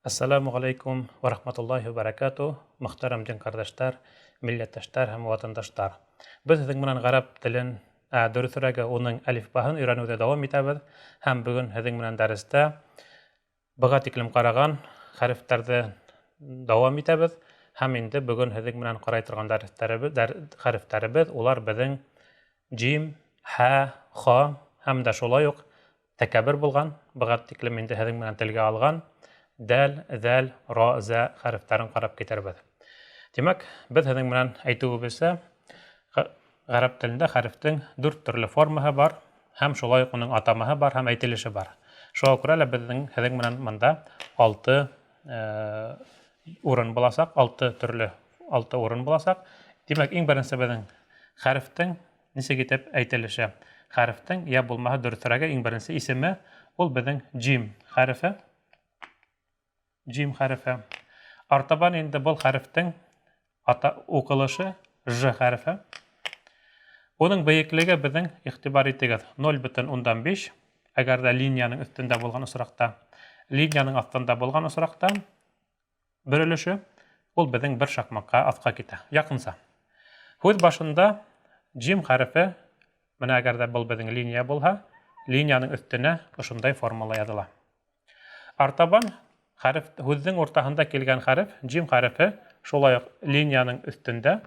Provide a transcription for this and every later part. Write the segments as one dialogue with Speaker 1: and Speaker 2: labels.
Speaker 1: Әссәләмү ғәләйкүм вә рахматуллаһи вә бәрәкәтүһ, мөхтәрәм дин кардәштәр, милләттәштәр һәм ватандаштар. Без һеҙҙең менән ғәрәп телен, ә дөрөҫөрәге уның әлифбаһын өйрәнеүҙе дауам итәбеҙ һәм бөгөн һеҙҙең менән дәрестә быға тиклем ҡараған хәрефтәрҙе дауам итәбеҙ һәм инде бөгөн һеҙҙең менән ҡарай торған дәрестәребеҙ, хәрефтәребеҙ улар беҙҙең джим, хә, ха һәм дә шулай уҡ тәкәббер булған, быға тиклем инде һеҙҙең менән телгә алған дәл, зәл, ро, зә хәрефтәрен ҡарап китербеҙ. Тимәк, беҙ һеҙҙең менән әйтеүебеҙсә, ғәрәп телендә хәрефтең дүрт төрлө формаһы бар һәм шулай уҡ уның атамаһы бар һәм әйтелеше бар. Шуға күрә лә беҙҙең һеҙҙең менән мында алты урын буласаҡ, алты төрлө алты урын буласаҡ. Тимәк, иң беренсе беҙҙең хәрефтең Нисек итеп әйтелеше? Хәрефтең, йә булмаһа дөрөҫрәге, иң беренсе исеме ул беҙҙең джим хәрефе. Джим хәрефе. Артабан инде был хәрефтең ата уҡылышы Ж хәрефе. Уның бейеклеге беҙҙең, игътибар итегеҙ, 0,5, әгәр дә линияның өҫтөндә булған осрақта, линияның аҫтында булған осрақта бер өлөшө, ул беҙҙең бер шаҡмаҡҡа аҫҡа китә, яҡынса. Һүҙ башында джим хәрефе, менә әгәр дә был беҙҙең линия булһа, линияның өҫтөнә ошондай формала яҙыла. Артабан хәреф һүҙҙең уртаһында килгән хәреф, джим хәрефе, шулай уҡ линияның өҫтөндә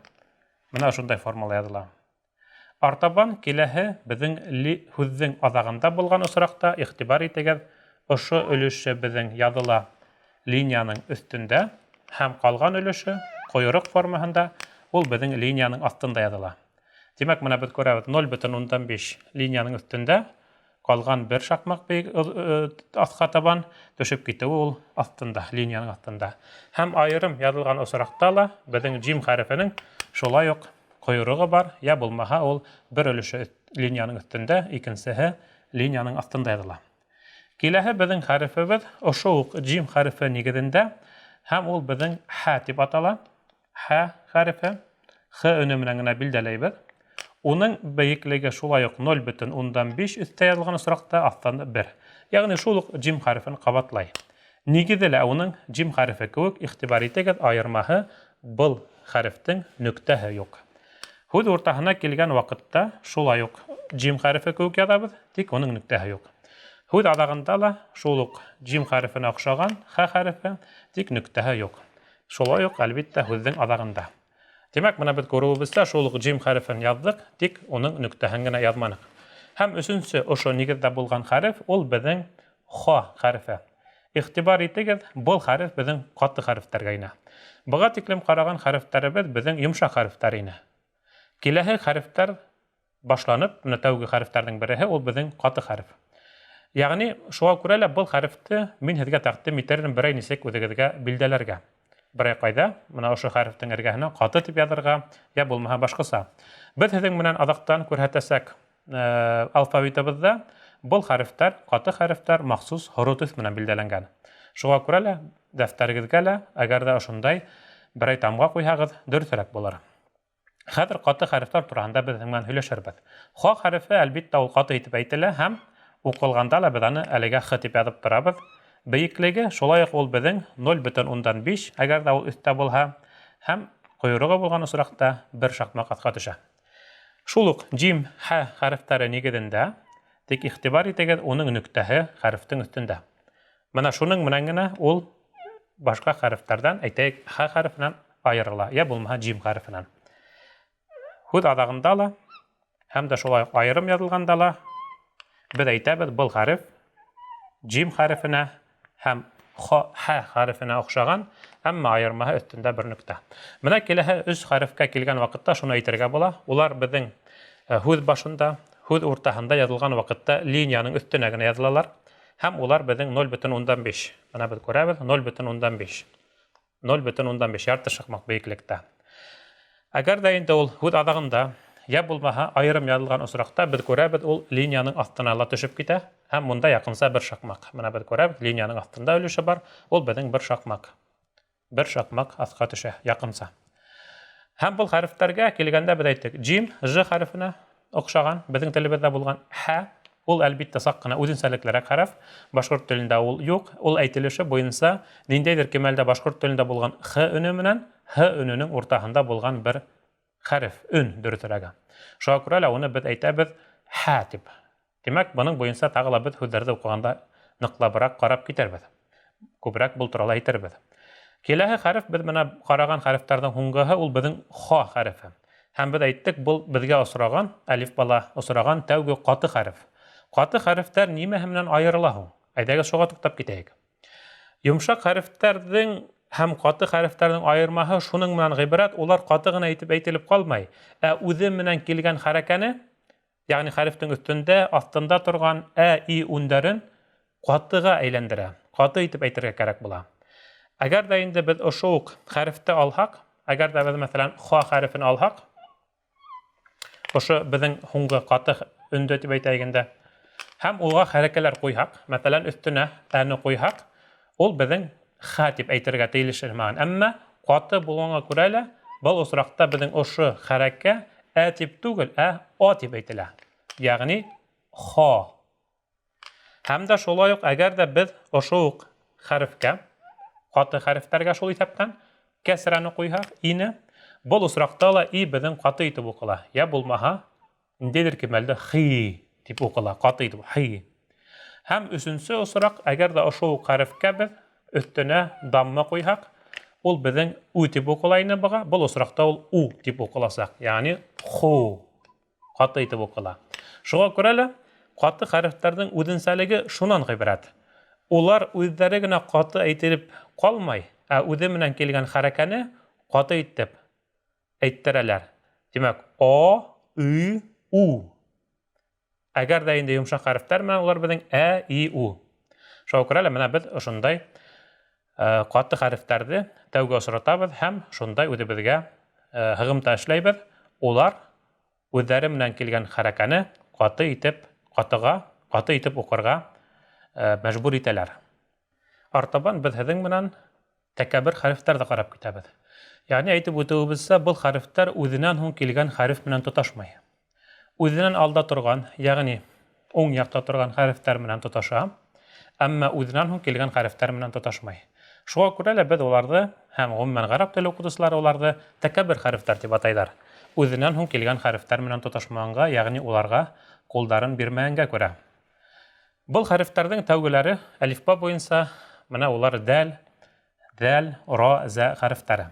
Speaker 1: менә ошондай формала яҙыла. Артабан киләһе беҙҙең ли һүҙҙең аҙағында булған осрақта игътибар итегеҙ, ошо өлөшө беҙҙең яҙыла линияның өҫтөндә һәм ҡалған өлөшө ҡойроҡ формаһында, ул беҙҙең линияның аҫтында яҙыла. Тимәк, менә беҙ күрәбеҙ, 0,5 линияның өҫтөндә Ҡалған бер шаҡмаҡ бейек аҫҡа табан төшөп китеүе ул аҫтында, линияның аҫтында. Һәм айырым яҙылған осрақта ла беҙҙең джим хәрефенең шулай уҡ ҡойроғо бар, йә булмаһа ул бер өлөшө линияның өҫтөндә, икенсеһе линияның аҫтында яҙыла. Киләһе беҙҙең хәрефебеҙ ошо уҡ джим хәрефе нигеҙендә һәм ул беҙҙең хә тип атала. Х хәрефе, Х өнө менән генә билдәләйбеҙ. Уның бейеклеге шулай ук 0,5 өҫтә яҙылған осрақта аҫтан 1. Ягъни шул ук джим хәрефен ҡабатлай. Нигеҙе лә уның джим хәрефе кеүек, игътибар итегеҙ, айырмаһы был хәрефтең нөктәһе юҡ. Һүҙ уртаһына килгән ваҡытта шулай ук джим хәрефе кеүек яҙабыҙ, тик уның нөктәһе юҡ. Һүҙ аҙағында ла шул ук джим хәрефенә оҡшаған х хәрефе, тик нөктәһе юҡ. Шулай уҡ, әлбиттә, һүҙҙең аҙағында. Тимәк, менә беҙ күреүебеҙсә, шул уҡ джим хәрефен яҙҙыҡ, тик уның нөктәһен генә яҙманыҡ. Һәм өсөнсө ошо нигеҙҙә булған хәреф, ул беҙҙең х хәрефе. Игътибар итегеҙ, был хәреф беҙҙең ҡаты хәрефтәргә инә. Быға тиклем ҡараған хәрефтәребеҙ беҙҙең йомшаҡ хәрефтәр ине. Киләһе хәрефтәр башланып, менә тәүге хәрефтәрнең береһе ул безнең каты хәреф. Ягъни, шуңа күрә лә был хәрефте мин һеҙгә тәкъдим итәр идем берәй нисек үзегеҙгә билдәләргә. Берәй кайда, менә ошо хәрефтең эргәһенә каты дип язырга, я булмаһа башкача. Без һеҙҙең менән аҙаҡтан күрһәтәсәк алфавитыбыҙҙа был хәрефтәр, каты хәрефтәр махсус һоро төҫ менән билдәләнгән. Шуңа күрә лә дәфтәрегеҙгә лә, әгәр дә ошондай берәй тамға куйһагыҙ, дөрөҫөрәк булыр. Хәҙер каты хәрефләр тураһында беҙ һеҙҙең менән һөйләшербеҙ. Х хәрефе, әлбиттә, ул каты итеп әйтелә һәм уҡылғанда ла беҙ аны әлегә х дип яҙып торабыҙ. Бейеклеге шулай уҡ ул беҙҙең 0,5, әгәр дә ул өҫтә булһа, һәм ҡойроғо булған осрақта бер шаҡмаҡ аҫҡа төшә. Шул уҡ джим, хә хәрефтәре нигеҙендә, тик игътибар итегеҙ, уның нөктәһе хәрефтең өҫтөндә. Менә шуның менән генә ул башҡа хәрефтәрҙән, әйтәйек, Х хәрефенән айырыла, йә булмаһа джим хәрефенән. Һүҙ аҙағында ла һәм дә шулай уҡ айырым яҙылғанда ла беҙ әйтәбеҙ, был хәреф джим хәрефенә һәм Х, Х хәрефенә оҡшаған, әммә айырмаһы өҫтөндә бер нөктә. Менә киләһе өс хәрефкә килгән ваҡытта шуны әйтергә була, улар беҙҙең һүҙ башында, һүҙ уртаһында яҙылған ваҡытта линияның өҫтөнә генә яҙылалар. Һәм улар беҙҙең 0,5. Менә беҙ күрәбеҙ, 0,5. 0,5 ярты шаҡмаҡ бейеклектә. Әгәр дә инде ул һүҙ аҙағында, йә булмаһа айырым яҙылған осрақта беҙ күрәбеҙ, ул линияның аҫтына ла төшөп китә һәм монда яҡынса бер шаҡмаҡ. Менә беҙ күрәбеҙ, линияның аҫтында өлөшө бар, ул беҙҙең бер шаҡмаҡ. Бер шаҡмаҡ аҫҡа төшә, яҡынса. Һәм был хәрефтәргә килгәндә беҙ әйттек, джим, ж хәрефенә оҡшаған, беҙҙең телебеҙҙә булған хә. Ул, әлбиттә, саҡ ҡына үҙенсәлеклерәк хәреф. Башҡорт телендә ул юҡ. Ул әйтелеше буйынса ниндәйҙер кимәлдә башҡорт телендә булған х өнө менән һ өнөнөң уртаһында булған бер хәреф, өн, дөрөҫөрәге. Шуға күрә лә уны беҙ әйтәбеҙ хә тип. Тимәк, бының буйынса тағы ла беҙ һүҙҙәрҙе уҡығанда ныҡлабыраҡ ҡарап китербеҙ. Күберәк был турала әйтербеҙ. Киләһе хәреф, беҙ менә ҡараған хәрефтәрҙең һуңғыһы, ул беҙҙең ха хәрефе. Һәм беҙ әйттек, был беҙгә осраған, әлифбала осраған тәүге ҡаты хәреф. Ҡаты хәрефтәр нимәһе менән айырыла һуң? Әйҙәгеҙ шуға туҡтап китәйек. Йомшаҡ хәрефтәрҙең һәм ҡаты хәрефтәрҙең айырмаһы шуның менән ғибәрәт, улар ҡаты ғына итеп әйтелеп ҡалмай, ә үҙе менән килгән хәрәкәне, ягъни хәрефтең өҫтөндә, аҫтында торған ә, и үндәрен ҡатыға әйләндерә, ҡаты итеп әйтергә кәрәк була. Әгәр ҙә инде беҙ ошо уҡ хәрефте алһаҡ, әгәр ҙә беҙ, мәҫәлән, ха хәрефен алһаҡ, ошо беҙҙең һуңғы ҡаты өндө тип әйтәйек инде, һәм улға хәрәкәләр ҡуйһаҡ, мәҫәлән, өҫтөнә әне ҡуйһаҡ, ул беҙҙең хә тип әйтергә тейешелмәгән. Әммә ҡаты булғанға күрә лә был осраҡта беҙҙең ошо хәрәкә ә тип түгел, ә а тип әйтелә. Ягъни хо. Һәм дә шулай уҡ, әгәр ҙә беҙ ошо уҡ хәрефкә, ҡаты хәрефтәргә шул иҫәптән, кәсрәне ҡуйһаҡ, ине, был осраҡта ла и беҙҙең ҡаты итеп уҡыла. Я булмаһа, ниндәйҙер кимәлдә хи тип уҡыла, ҡаты итеп хи. Һәм өсөнсө осраҡ, әгәр ҙә ошо уҡ хәрефкә беҙ өҫтөнә дамма ҡуйһаҡ, ул беҙҙең ү тип уҡыла ине быға, был осраҡта ул у тип уҡыласаҡ, ягъни ху. Ҡаты итеп уҡыла. Шуға күрә лә ҡаты хәрефтәрҙең үҙенсәлеге шунан ғибәрәт. Улар үҙҙәре генә ҡаты әйтелеп ҡалмай, ә үҙе менән килгән хәрәкәне ҡаты итеп әйттерәләр. Тимәк, о, ü, у. Әгәр ҙә инде йомшаҡ хәрефтәр менән улар беҙҙең ә, и, у. Шуға күрә лә менә беҙ ошондай ҡаты хәрефтәрҙе тәүгә осратабыҙ һәм шундай үҙебеҙгә һығымта эшләйбеҙ. Улар үҙҙәре менән килгән хәрәкәне ҡаты итеп, ҡатыға, ҡаты итеп уҡырға мәжбүр итәләр. Артабан беҙ һеҙҙең менән тәкәббер хәрефтәрҙе ҡарап китәбеҙ. Ягъни әйтеп үтеүебеҙсә, был хәрефтәр үҙенән һуң килгән хәреф менән тоташмай. Үҙенән алда торған, ягъни уң яҡта торған хәрефтәр менән тоташа, әммә үҙенән һуң килгән хәрефтәр менән тоташмай. Шуға күрә лә беҙ уларҙы һәм ғөмүмән ғәрәп теле уҡытыусылары уларҙы тәкәббер хәрефтәр тип атайҙар. Үҙенән һуң килгән хәрефтәр менән тоташмағанға, ягъни уларға ҡулдарын бирмәгәнгә күрә. Был хәрефтәрҙең тәүгеләре әлифба буйынса менә улар дәл, Дәл, ро, зә хәрефтәре.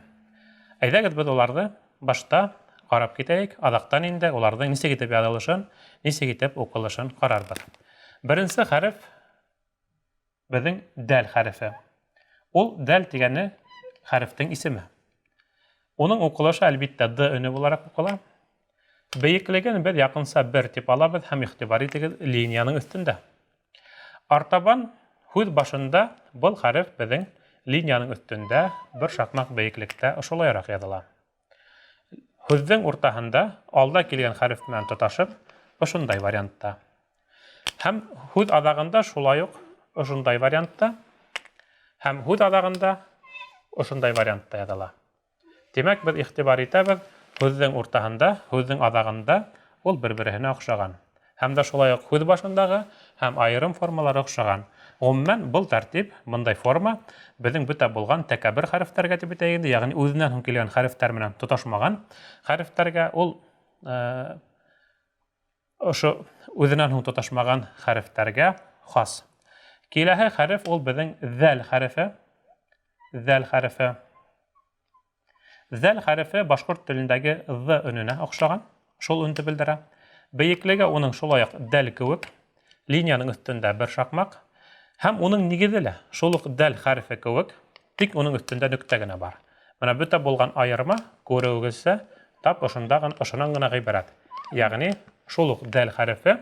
Speaker 1: Әйҙәгеҙ беҙ уларҙы башта ҡарап китәйек, аҙаҡтан инде уларҙың нисек итеп яҙылышын, нисек итеп уҡылышын ҡарарбыҙ. Беренсе хәреф беҙҙең дәл хәрефе. Ул дәл тигәне хәрефтең исеме. Уның уҡылышы, әлбиттә, д өнө булараҡ уҡыла. Бейеклеген беҙ яҡынса бер тип алабыҙ һәм иғтибар итегеҙ, линияның өҫтөндә. Артабан һүҙ башында был хәреф беҙҙең линияның өҫтөндә бер шаҡмаҡ бейеклектә ошолайыраҡ яҙыла. Һүҙҙең уртаһында алда килгән хәреф менән тоташып ошондай вариантта. Һәм һүҙ аҙағында шулай уҡ ошондай вариантта һәм һүҙ аҙағында ошондай вариантта яҙыла. Тимәк, беҙ иғтибар итәбеҙ, һүҙҙең уртаһында, һүҙҙең аҙағында ул бер-береһенә оҡшаған. Һәм дә шулай уҡ һүҙ башындағы һәм айырым формалары оҡшаған. Ғөмүмән, был тәртип, бындай форма беҙҙең бөтә булған тәкәббер хәрефтәргә тип әйтәйек инде, ягъни үҙенән һуң килгән хәрефтәр менән тоташмаған хәрефтәргә ул ошо үҙенән һуң тоташмаған хәрефтәргә хас. Киләһе хәреф ул беҙҙең зәл хәрефе. Зәл хәрефе. Зәл хәрефе башҡорт телендәге з өнөнә оҡшаған, шул үнде белдерә. Бейеклеге уның шулай уҡ дәл кеүек, линияның өҫтөндә бер шаҡмаҡ. Һәм уның нигеҙе лә шул уҡ дәл хәрефе кеүек, тик уның өҫтөндә нөктә генә бар. Менә бөтә булған айырма, күреүегеҙсә, тап ошонда гын, ошонан гына ғибәрәт. Ягъни шул уҡ дәл хәрефе,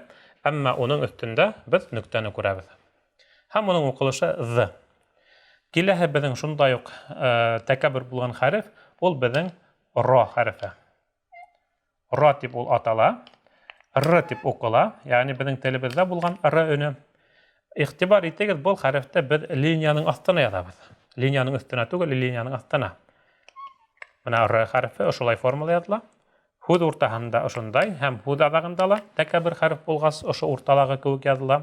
Speaker 1: әммә уның өҫтөндә беҙ нөктәне күрәбеҙ. Һәм уның уҡылышы з. Киләһе беҙҙең шундай уҡ тәкәббер булған хәреф, ул беҙҙең ро хәрефе. Ро тип ул атала, р тип уҡыла, ягъни беҙҙең телебеҙҙә булған р өнө. Иғтибар итегеҙ, был хәрефте беҙ линияның аҫтына яҙабыҙ. Линияның өҫтөнә түгел, линияның аҫтына. Менә р хәрефе ошолай формала яҙыла. Һүҙ уртаһында ошондай һәм һүҙ аҙағында ла тәкәббер хәреф булғас, ошо урталағы кеүек яҙыла.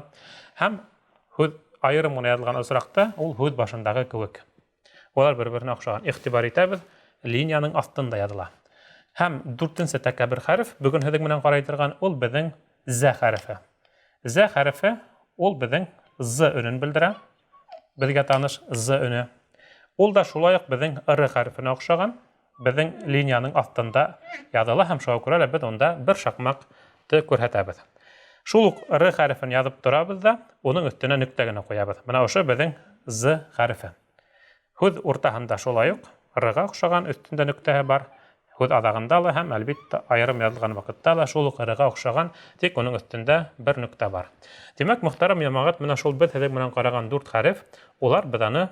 Speaker 1: Һәм һүҙ айырым ғына яҙылған осрақта ул һүҙ башындағы кеүек. Улар бер-беренә оҡшаған. Иғтибар итәбеҙ, линияның аҫтында яҙыла. Һәм дүртенсе тәкәббер хәреф, бөгөн һеҙҙең менән ҡарай торған, ул беҙҙең зә хәрефе. Зә хәрефе ул беҙҙең з өнен белдерә. Беҙгә таныш з өнө. Ул да шулай уҡ беҙҙең р хәрефенә оҡшаған. Беҙҙең линияның аҫтында яҙыла һәм шуға күрә лә беҙ унда бер шаҡмаҡты күрһәтәбеҙ. Шул уҡ р хәрефен яҙып торабыҙ да, уның өҫтөнә нөктә генә ҡуябыҙ. Бына ошо беҙҙең з хәрефе. Һүҙ уртаһында шулай уҡ р-ға оҡшаған өҫтөндә нөктәһе бар. Һүҙ аҙағында ла һәм, әлбиттә, айырым яҙылған ваҡытта ла шул уҡ р-ға оҡшаған, тик уның өҫтөндә бер нөктә бар. Тимәк, мөхтәрәм йәмәғәт, менә шул беҙ һеҙҙең менән ҡараған дүрт хәреф, улар беҙ аны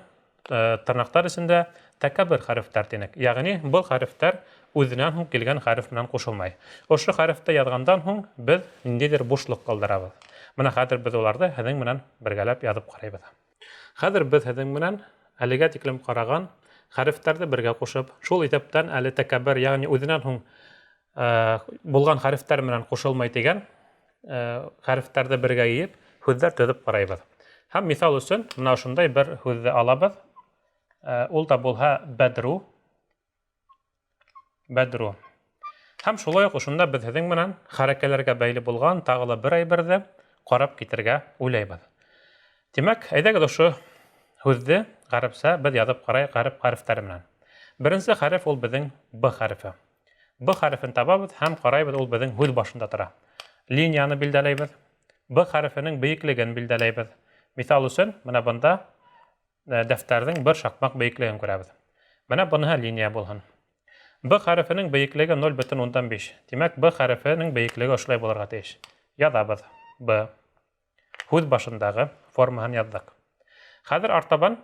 Speaker 1: тырнаҡтар эсендә тәкәббер хәрефтәр тинек. Ягъни был хәрефтәр үҙенән һуң килгән хәреф менән ҡушылмай. Ошо хәрефте яҙғандан һуң беҙ ниндәйҙер бушлыҡ ҡалдырабыҙ. Менә хәҙер беҙ уларҙы һеҙҙең менән бергәләп яҙып ҡарайбыҙ. Хәҙер беҙ һеҙҙең менән әлегә тиклем ҡараған хәрефтәрҙе бергә ҡушып, шул иҫәптән әле тәкәббер, ягъни үҙенән һуң булған хәрефтәр менән ҡушылмай тигән хәрефтәрҙе бергә йыйып, һүҙҙәр төҙөп ҡарайбыҙ. Һәм миҫал өсөн менә ошондай бер һүҙҙе алабыҙ. Ул да булһа бәдру. Бәдру. Һәм шулай уҡ ошонда беҙ һеҙҙең менән хәрәкәләргә бәйле булған тағы ла бер әйберҙе ҡарап китергә уйлайбыҙ. Тимәк, әйҙәгеҙ ошо һүҙҙе ғәрәпсә беҙ яҙып ҡарайыҡ ғәрәп хәрефтәре менән. Беренсе хәреф ул беҙҙең Б хәрефе. Б хәрефен табабыҙ һәм ҡарайбыҙ, ул беҙҙең һүҙ башында тора. Линияны билдәләйбеҙ. Б хәрефенең бейеклеген билдәләйбеҙ. Миҫал өсөн, менә бында э, дәфтәрҙең бер шаҡмаҡ бейеклеген күрәбеҙ. Менә быныһы линия булһын. Б хәрефенең бейеклеге 0,5. Тимәк, Б хәрефенең бейеклеге ошолай булырға тейеш. Яҙабыҙ. Б. Һүҙ башындағы формаһын яҙҙыҡ. Хәҙер артабан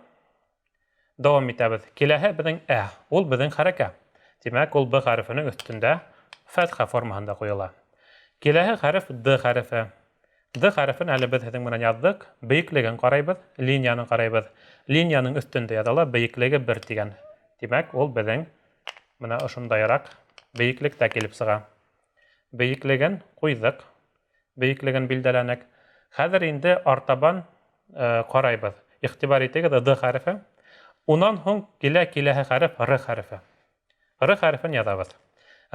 Speaker 1: дауам итәбеҙ. Киләһе беҙҙең ә, ул беҙҙең хәрәкә. Тимәк, ул Б хәрефенең өҫтөндә фәтхә формаһында ҡуйыла. Киләһе хәреф Д хәрефе. Д хәрефен әле беҙ һеҙҙең менән яҙҙыҡ. Бейеклеген ҡарайбыҙ, линияны ҡарайбыҙ. Линияның өҫтөндә яҙыла, бейеклеге бер тигән. Тимәк, ул беҙҙең менә ошондайыраҡ бейеклектә килеп сыға. Бейеклеген ҡуйҙыҡ. Бейеклеген билдәләнек. Хәҙер инде артабан э, ҡарайбыҙ. Иғтибар итегеҙ, Д хәрефе. Унан һуң килә киләһе хәреф Р хәрефе. Р хәрефен яҙабыҙ.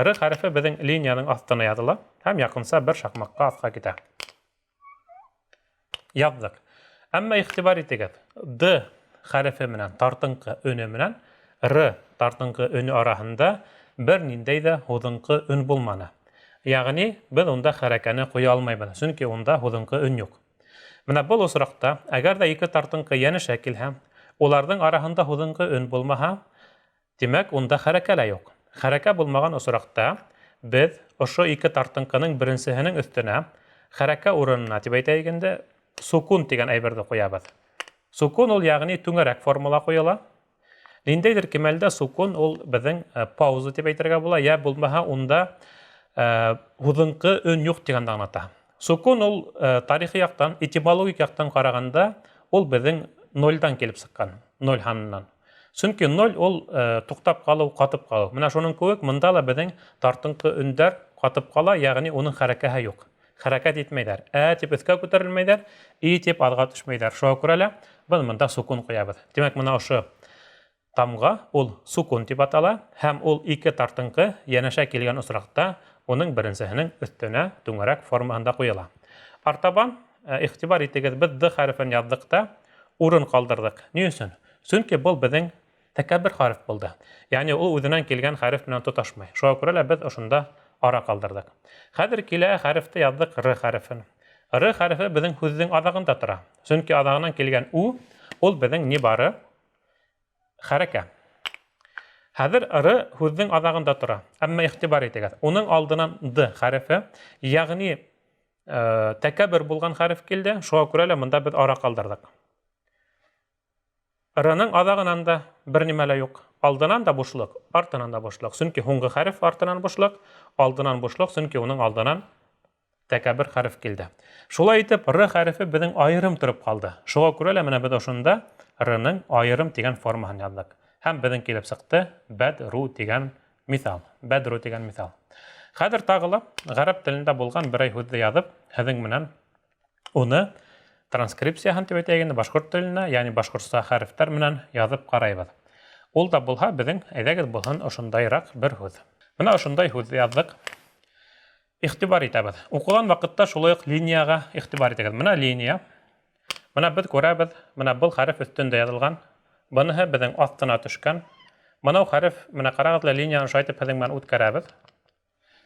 Speaker 1: Р хәрефе беҙҙең линияның аҫтына яҙыла һәм яҡынса бер шаҡмаҡҡа аҫҡа китә. Яҙҙыҡ. Әммә иғтибар итегеҙ, Д хәрефе менән тартынҡы өнө менән Р тартынҡы өнө араһында бер ниндәй ҙә һуҙынҡы өн булманы. Ягъни беҙ унда хәрәкәне ҡуя алмайбыҙ, сөнки унда һуҙынҡы өн юҡ. Менә был осраҡта, әгәр ҙә ике тартынҡы йәнәшә килһә, уларҙың араһында һуҙынҡы өн булмаһа, Тимәк, унда хәрәкә лә юҡ. Хәрәкә булмаған осрақта беҙ ошо ике тартынҡының беренсеһенең өҫтөнә хәрәкә урынына тип әйтәйек инде, сукун тигән әйберҙе ҡуябыҙ. Сукун ул ягъни түңәрәк формала ҡуйыла. Ниндәйҙер кимәлдә сукун ул беҙҙең э, пауза тип әйтергә була, йә булмаһа унда э, һуҙынҡы өн юҡ тигәнде аңлата. Сукун ул э, тарихи яҡтан, этимологик яҡтан ҡарағанда, ул беҙҙең нольдан килеп сыҡҡан, ноль һанынан. Сөнки ноль ул э, туҡтап ҡалыу, ҡатып ҡалыу. Менә шуның кеүек мында ла беҙҙең тартынҡы өндәр ҡатып ҡала, ягъни уның хәрәкәһе юҡ. Хәрәкәт итмәйҙәр. Ә тип өҫкә күтәрелмәйҙәр, и тип аҙға төшмәйҙәр. Шуңа күрә лә беҙ мында сукун ҡуябыҙ. Тимәк, мына ошо тамға ул сукун тип атала һәм ул ике тартынҡы йәнәшә килгән осрақта уның беренсеһенең өҫтөнә түңәрәк формаһында ҡуйыла. Артабан э, иғтибар итегеҙ, беҙ д хәрефен яҙҙыҡ та урын ҡалдырҙыҡ. Ни өсөн? Сөнки был беҙҙең тәкәббер хәреф булды. Ягъни ул үҙенән килгән хәреф менән тоташмай. Шуңа күрә лә беҙ ошонда ара ҡалдырҙыҡ. Хәҙер килә хәрефте яҙҙыҡ р хәрефен. Р хәрефе беҙҙең һүҙҙең аҙағында тора. Сөнки аҙағынан килгән у ул беҙҙең ни бары хәрәкә. Хәҙер р һүҙҙең аҙағында тора. Әммә иғтибар итегеҙ, уның алдынан д хәрефе, ягъни э, тәкәббер булған хәреф килде. Шуңа күрә лә монда беҙ ара ҡалдырҙыҡ. Р-ның аҙағынан да бер нимә лә юҡ. Алдынан да бушлыҡ, артынан да бушлыҡ. Сөнки һуңғы хәреф артынан бушлыҡ, алдынан бушлыҡ, сөнки уның алдынан тәкәббер хәреф килде. Шулай итеп, Р хәрефе беҙҙең айырым тороп ҡалды. Шуға күрә лә менә беҙ ошонда Р-ның айырым тигән формаһын яҙҙыҡ. Һәм беҙҙең килеп сыҡты бәд-ру тигән миҫал. Бәд-ру тигән миҫал. Хәҙер тағы ла ғәрәп телендә булған берәй һүҙҙе яҙып, һеҙҙең менән уны транскрипцияһын тип әйтәйек инде башҡорт теленә, ягъни башҡортса хәрефтәр менән яҙып ҡарайбыҙ. Ул да булһа беҙҙең, әйҙәгеҙ булһын ошондайыраҡ бер һүҙ. Бына ошондай һүҙ яҙҙыҡ. Иғтибар итәбеҙ. Уҡыған ваҡытта шулай уҡ линияға иғтибар итегеҙ. Бына линия. Бына беҙ күрәбеҙ, бына был хәреф өҫтөндә яҙылған. Быныһы беҙҙең аҫтына төшкән. Бынау хәреф, менә ҡарағыҙ ла, линияны ошолай итеп һеҙҙең менән үткәрәбеҙ.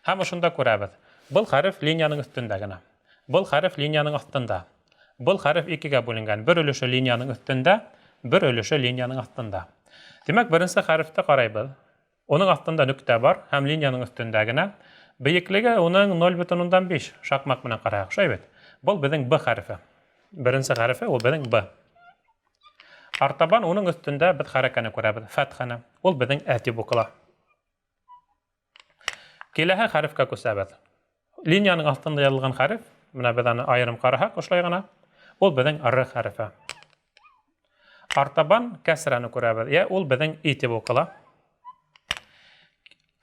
Speaker 1: Һәм ошонда күрәбеҙ. Был хәреф линияның өҫтөндә генә. Был хәреф линияның аҫтында. Был хәреф икегә бүленгән. Бер өлөшө линияның өҫтөндә, бер өлөшө линияның аҫтында. Тимәк, беренсе хәрефте ҡарайбыҙ. Уның аҫтында нөктә бар һәм линияның өҫтөндә генә. Бейеклеге уның 0,5 шаҡмаҡ менән ҡараһаҡ, шулай бит? Был беҙҙең Б хәрефе. Беренсе хәрефе ул беҙҙең Б. Артабан уның өҫтөндә беҙ хәрәкәне күрәбеҙ, фәтхәне. Ул беҙҙең Ә тип уҡыла. Киләһе хәрефкә күсәбеҙ. Линияның аҫтында яҙылған хәреф, менә беҙ аны айырым ҡараһаҡ, ошолай ғына, ул беҙҙең Р хәрефе. Артабан кәсрәне күрәбеҙ, йә ул беҙҙең И тип уҡыла.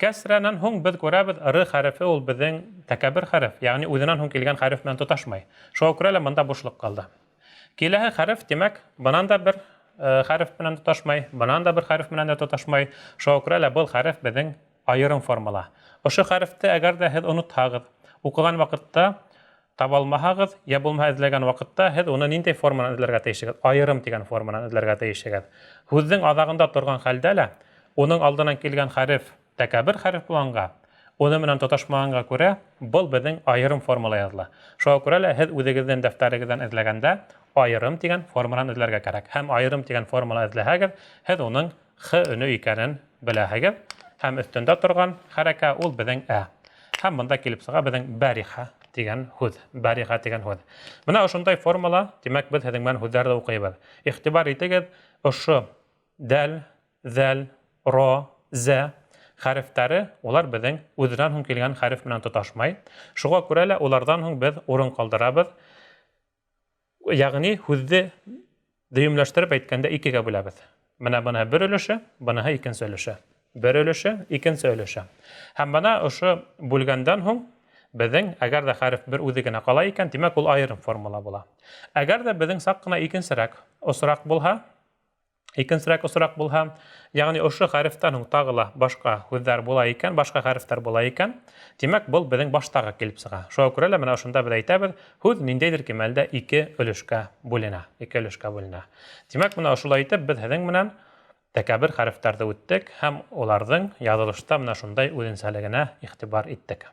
Speaker 1: Кәсрәнән һуң беҙ күрәбеҙ, Р хәрефе ул беҙҙең тәкәббер хәреф, ягъни үҙенән һуң килгән хәреф менән тоташмай. Шуға күрә лә бында бушлыҡ ҡалды. Киләһе хәреф, тимәк, бынан да бер хәреф менән тоташмай, бынан да бер хәреф менән дә тоташмай. Шуға күрә лә был хәреф беҙҙең айырым формала. Ошо хәрефте әгәр ҙә һеҙ онотһағыҙ, уҡыған ваҡытта таба алмаһағыҙ, йә булмаһа эҙләгән ваҡытта һеҙ уны ниндәй форманан эҙләргә тейешегеҙ? Айырым тигән форманан эҙләргә тейешегеҙ. Һүҙҙең аҙағында торған хәлдә лә уның алдынан килгән хәреф тәкәббер хәреф булғанға, уны менән тоташмағанға күрә, был беҙҙең айырым формала яҙыла. Шуға күрә лә һеҙ үҙегеҙҙең дәфтәрегеҙҙән эҙләгәндә айырым тигән форманан эҙләргә кәрәк. Һәм айырым тигән формала эҙләһәгеҙ, һеҙ уның Х өнө икәнен беләһегеҙ. Һәм өҫтөндә торған хәрәкә ул беҙҙең ә. Һәм бында килеп сыға беҙҙең бәриха тигән һүҙ. Бәриха тигән һүҙ. Бына ошондай формала, тимәк, беҙ һеҙҙең менән һүҙҙәрҙе уҡыйбыҙ. Иғтибар итегеҙ, ошо дәл, зәл, ро, зә хәрефтәре, улар беҙҙең үҙенән һуң килгән хәреф менән тоташмай. Шуға күрә лә уларҙан һуң беҙ урын ҡалдырабыҙ. Ягъни һүҙҙе дөйөмләштереп әйткәндә икегә бүләбеҙ. Менә быныһы бер өлөшө, быныһы икенсе өлөшө. Бер өлөшө, икенсе өлөшө. Һәм бына ошо бүлгәндән һуң беҙҙең, әгәр ҙә хәреф бер үҙе генә ҡала икән, тимәк, ул айырым формала була. Әгәр ҙә беҙҙең саҡ ҡына икенсерәк осраҡ булһа, икенсерәк осраҡ булһа, ягъни ошо хәрефтән һуң тағы ла башҡа һүҙҙәр була икән, башҡа хәрефтәр була икән, тимәк, был беҙҙең баштағы килеп сыға. Шуға күрә лә менә ошонда беҙ әйтәбеҙ, һүҙ ниндәйҙер кимәлдә ике өлөшкә бүленә, ике өлөшкә бүленә. Тимәк, менә ошолай итеп беҙ һеҙҙең менән тәкәббер хәрефтәрҙе үттек һәм уларҙың яҙылышта менә шундай үҙенсәлегенә иғтибар иттек.